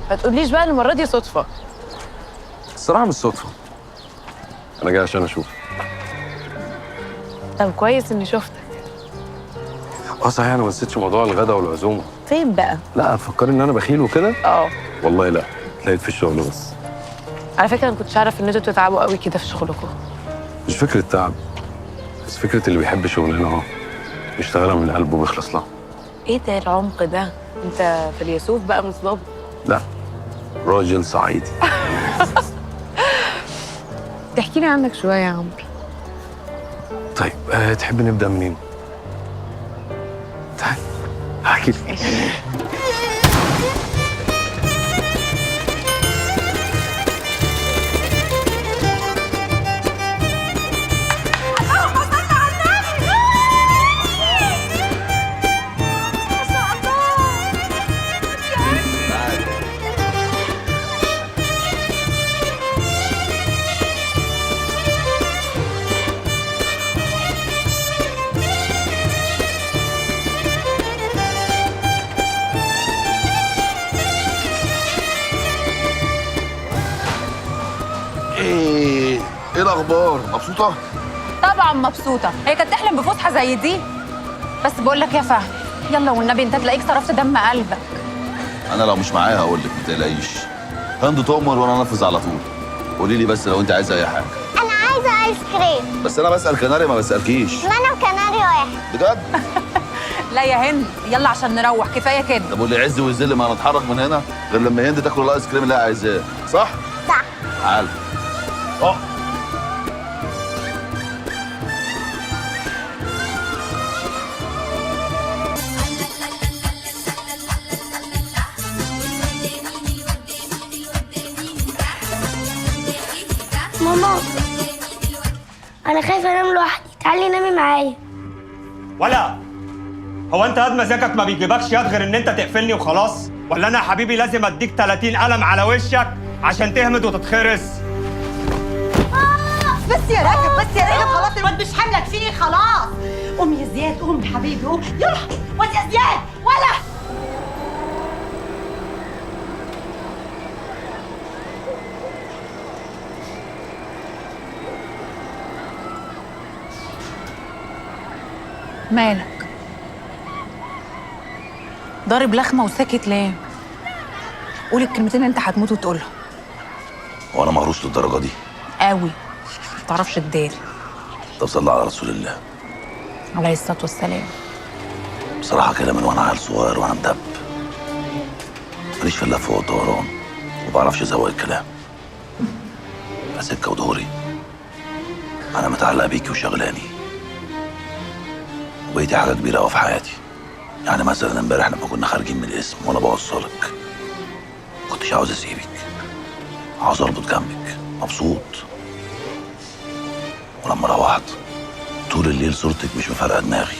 ما تقوليش بقى المرة دي صدفة. الصراحة مش صدفة، انا جاي عشان اشوفك. طب كويس اني شفتك. اه صحيح، انا ما نسيتش موضوع الغدا والعزومه. فين بقى؟ لا هتفكري ان انا بخيل وكده؟ اه والله لا، تلاقيت في الشغل بس. على فكرة انا ما كنتش اعرف ان انتوا بتتعبوا قوي كده في شغلكم. مش فكرة تعب، بس فكرة اللي بيحب شغلانة اهو بيشتغلها من قلبه وبيخلص لها. ايه ده العمق ده؟ انت فيلسوف بقى مش ظابط. لا راجل صعيدي. تحكي لي عنك شوية يا عمرو. طيب تحب نبدا منين؟ تعال احكي لك. اللهم صل على النبي. ما شاء الله. ايه الاخبار؟ مبسوطة؟ طبعا مبسوطة، هي كانت تحلم بفسحه زي دي. بس بقول لك يا فهد، يلا والنبي انت تلاقيك صرفت دم قلبك. انا لو مش معايا هقول لك، ما تقلقيش. هند تؤمر وانا انفذ على طول. قولي لي بس لو انت عايزه اي حاجة. انا عايزه ايس كريم. بس انا بسال كناري ما بسالكيش. ما انا وكناري واحد. بجد؟ لا يا هند، يلا عشان نروح، كفاية كده. طب واللي يعز ويذل ما هنتحرك من هنا غير لما هند تاكل الايس كريم اللي هي عايزاه، صح؟ صح. تعال. ماما انا خايفة انام لوحدي، تعالي نامي معايا. ولا هو انت قد مزاجك ما بيجيبكش ياد غير ان انت تقفلني وخلاص؟ ولا انا يا حبيبي لازم اديك 30 قلم على وشك عشان تهمد وتتخرس؟ بس يا راجل، بس يا راجل، خلاص الواد مش حاملك فيني خلاص. قوم يا زياد، قوم يا حبيبي، قوم يلا. واد يا زياد، ولا مالك ضارب لخمه وساكت ليه؟ قول الكلمتين اللي انت هتموت وتقولهم. هو انا مهروس للدرجة دي؟ قوي، ما تعرفش تداري. طب صلي على رسول الله. عليه الصلاة والسلام. بصراحة كده من وانا عيل صغير وانا مدب، ماليش في اللف والدوران، وما بعرفش ازوق الكلام. سكة ودوري، انا متعلق بيكي وشغلاني، وبقيتي حاجة كبيرة قوي في حياتي. يعني مثلا امبارح لما كنا خارجين من القسم وانا بوصلك، ما كنتش عاوز اسيبك، عاوز اربط جنبك، مبسوط. ولما روحت طول الليل صورتك مش مفارقه دماغي.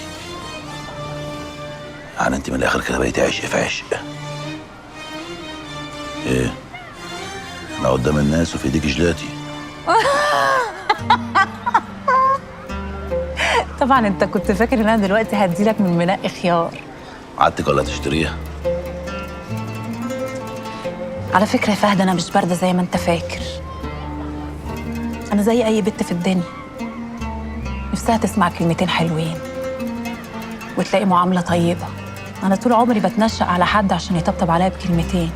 يعني انت من الاخر كده بقيتي عشق في عشق. ايه؟ انا قدام الناس وفي ايديك جلاتي. طبعا انت كنت فاكر ان انا دلوقتي هديلك من منقي خيار. عادتك ولا تشتريها؟ على فكرة يا فهد، انا مش باردة زي ما انت فاكر. انا زي اي بنت في الدنيا، نفسها تسمع كلمتين حلوين وتلاقي معاملة طيبة. انا طول عمري بتنشأ على حد عشان يطبطب عليا بكلمتين.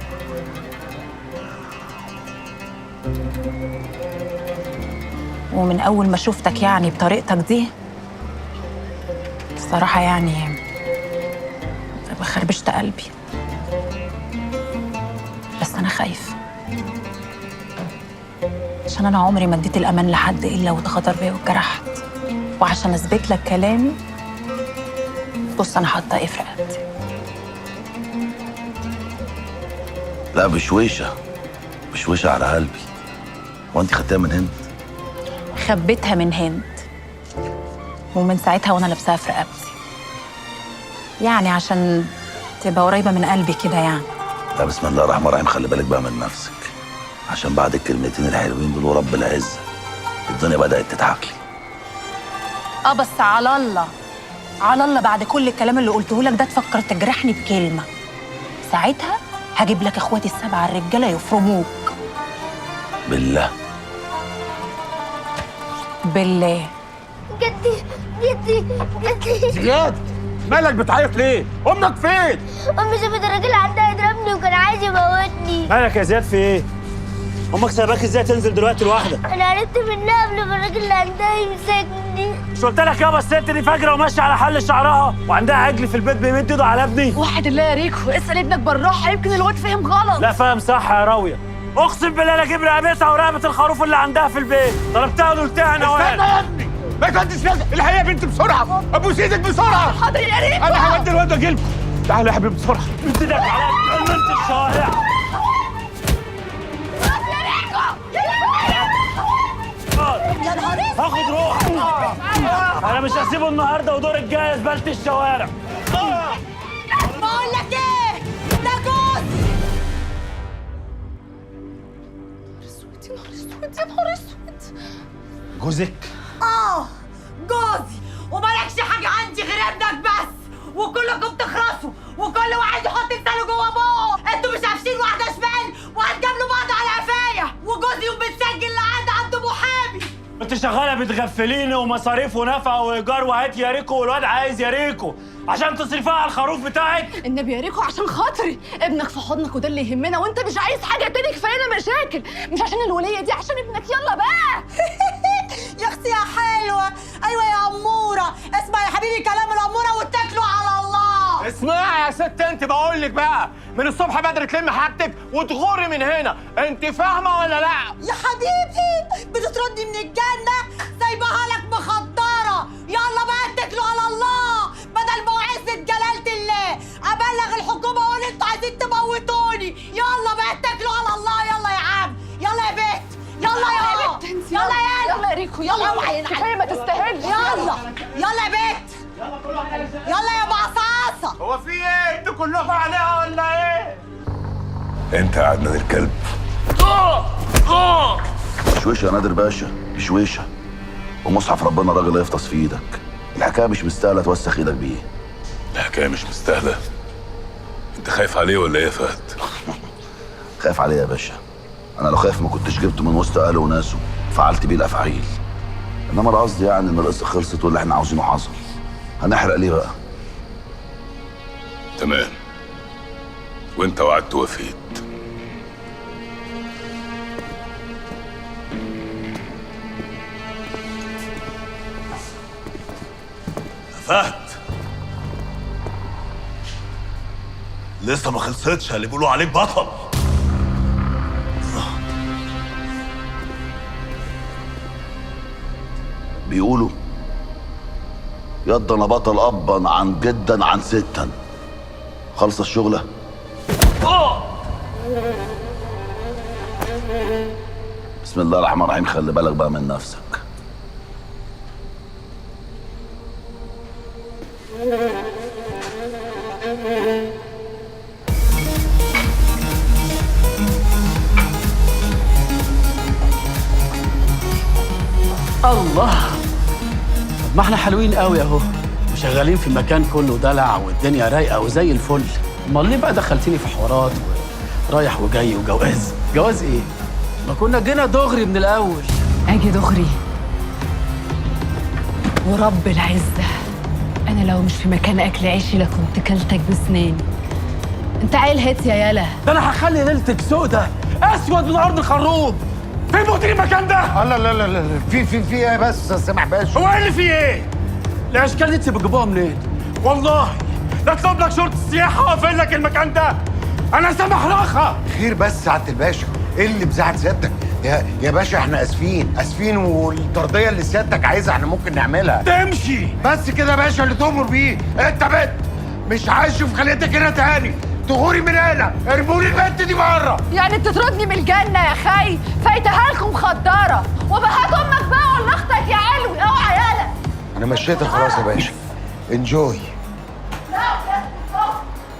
ومن اول ما شفتك يعني بطريقتك دي، بصراحة يعني خربشت قلبي. بس أنا خايفة، عشان أنا عمري ما اديت الأمان لحد إلا واتغدر بيا واتجرحت. وعشان أثبت لك كلامي، بص أنا حاطة إيه في رقبتي. لا بشويشه، بشويشه على قلبي. هو انت خدتيها من هند؟ خبيتها من هند، ومن ساعتها وأنا لابساها في رقبتي، يعني عشان تبقى قريبة من قلبي كده يعني. لا بسم الله الرحمن الرحيم، خلي بالك بقى من نفسك، عشان بعد الكلمتين الحلوين دول ورب العزة الدنيا بدأت تضحك لي. بس على الله، على الله بعد كل الكلام اللي قلته لك ده تفكر تجرحني بكلمة، ساعتها هجيب لك اخواتي السبعة الرجالة يفرموك. بالله بالله. جدي جدي جدي. زياد مالك بتعيط ليه؟ امك فين؟ امي شافت الراجل عندها يضربني وكان عايز يموتني. مالك يا زياد في ايه؟ امك سايباك ازاي تنزل دلوقتي لوحدك؟ انا عرفت منها قبل ما الراجل اللي عندها يمسكني. مش قلت لك يابا الست دي فاجره وماشية على حل شعرها وعندها عجل في البيت بيمد ايده على ابني؟ واحد الله يا ريكو، اسال ابنك بالراحة يمكن الواد فهم غلط. لا فاهم صح يا راويه، اقسم بالله لا اجيب رقبتها ورقبه الخروف اللي عندها في البيت، ضربتها وقلتها انا. استنى يا ابني، ما توديش نفسك، الحقيقة يا بنت بسرعة، ابوس ايدك بسرعة. حاضر يا ريكو، انا هودي الواد واجيلكم. تعالى يا حبيبي بسرعة. مد ايدك على بنت الشوارع. يا نهار اسود، هاخد روحك. انا مش هسيبه النهارده ودور الجاي زبالة الشوارع. بقول لك ايه، ده جوزي. يا نهار اسود يا نهار اسود. جوزك؟ اه جوزي، ومالكش حاجة عندي غير ابنك بس، وكلكم تخرسوا وكل واحد يحط لسانه جوه بقه. انتوا مش قافشين واحدة شمال وهتجاملوا بعض على قفايا، وجوزي يوم بتسجل لعند عنده محامي. انت شغالة بتغفليني ومصاريف ونفقة وايجار وهات يا ريكو، والواد عايز يا ريكو عشان تصرفها على الخروف بتاعك. النبي يا ريكو عشان خاطري، ابنك في حضنك وده اللي يهمنا، وانت مش عايز حاجة تاني، كفاية مشاكل، مش عشان الوليه دي، عشان ابنك. يلا بقى. يا اختي يا حلوة، ايوه يا اموره، اسمع يا حبيبي كلام الاموره واتكلوا على الله. اسمعي يا ست انت، بقول لك بقى من الصبح بدري تلم حاجتك وتغوري من هنا، انت فاهمه ولا لا؟ يا حبيبي بتطردني من الجنة، سايباها لك مخدره. يلا بقى اتكلوا على الله، بدل ما وعزة جلاله الله ابلغ الحكومة واقول انتوا عايزين تموتوني. يلا بقى اتكلوا على الله. يلا يا عم، يلا يا بنت، يلا يا بنت انت، يلا يلا يلا يا ريكو، يلا اوعي كفاية ما تستاهلش. يلا يلا يا بنت، يلا يا بعصاصه. هو في ايه؟ انتوا كلكم عليها ولا ايه؟ انت يا عدنان الكلب. بشويشه يا نادر باشا، بشويشه. ومصحف ربنا الراجل هيفطس في ايدك. الحكاية مش مستاهلة توسخ ايدك بيه. الحكاية مش مستاهلة؟ انت خايف عليه ولا ايه يا فهد؟ خايف عليه يا باشا. انا لو خايف ما كنتش جبته من وسط اهله وناسه فعلت بيه الافاعيل. انما القصد يعني ان القصة خلصت واللي احنا عاوزينه حصل. هنحرق ليه بقى؟ تمام، وانت وعدت ووفيت. فهد لسه ما خلصتش اللي بيقولوا عليك بطل. بيقولوا يا انا بطل ابا عن جدا عن ستا. خلص الشغلة. بسم الله الرحمن الرحيم. خلي بالك بقى من نفسك. الله، طب ما احنا حلوين قوي اهو، وشغالين في مكان كله دلع والدنيا رايقة وزي الفل. امال ليه بقى دخلتيني في حوارات ورايح وجاي وجواز؟ جواز ايه؟ ما كنا جينا دغري من الاول. اجي دغري ورب العزة، انا لو مش في مكان اكل عيشي لكنت كلتك بسناني. انت عيل هات يا يالا. ده انا هخلي ليلتك سودة اسود من ارض الخروب. فين مدير المكان ده؟ لا لا لا لا، في ايه بس يا سامح باشا؟ هو ايه اللي فيه ايه؟ الاشكال دي انت بتجيبوها منين؟ والله لا اطلب لك شرطه السياحة واقفل لك المكان ده. انا سامح رخا. خير بس سعادة الباشا، ايه اللي مزعل سيادتك؟ يا باشا احنا اسفين اسفين، والطرديه اللي سيادتك عايزها احنا ممكن نعملها. تمشي بس كده يا باشا اللي تؤمر بيه. انت بنت مش عايز اشوف خليتك هنا تاني، تغوري من هنا، ارمولي البنت دي بره. يعني بتطردني من الجنة يا خي؟ فايتها لكم مخدره. وبهات امك بقى ولا اختك يا علوي. اوعى يالا. انا مشيتها خلاص يا باشا. enjoy.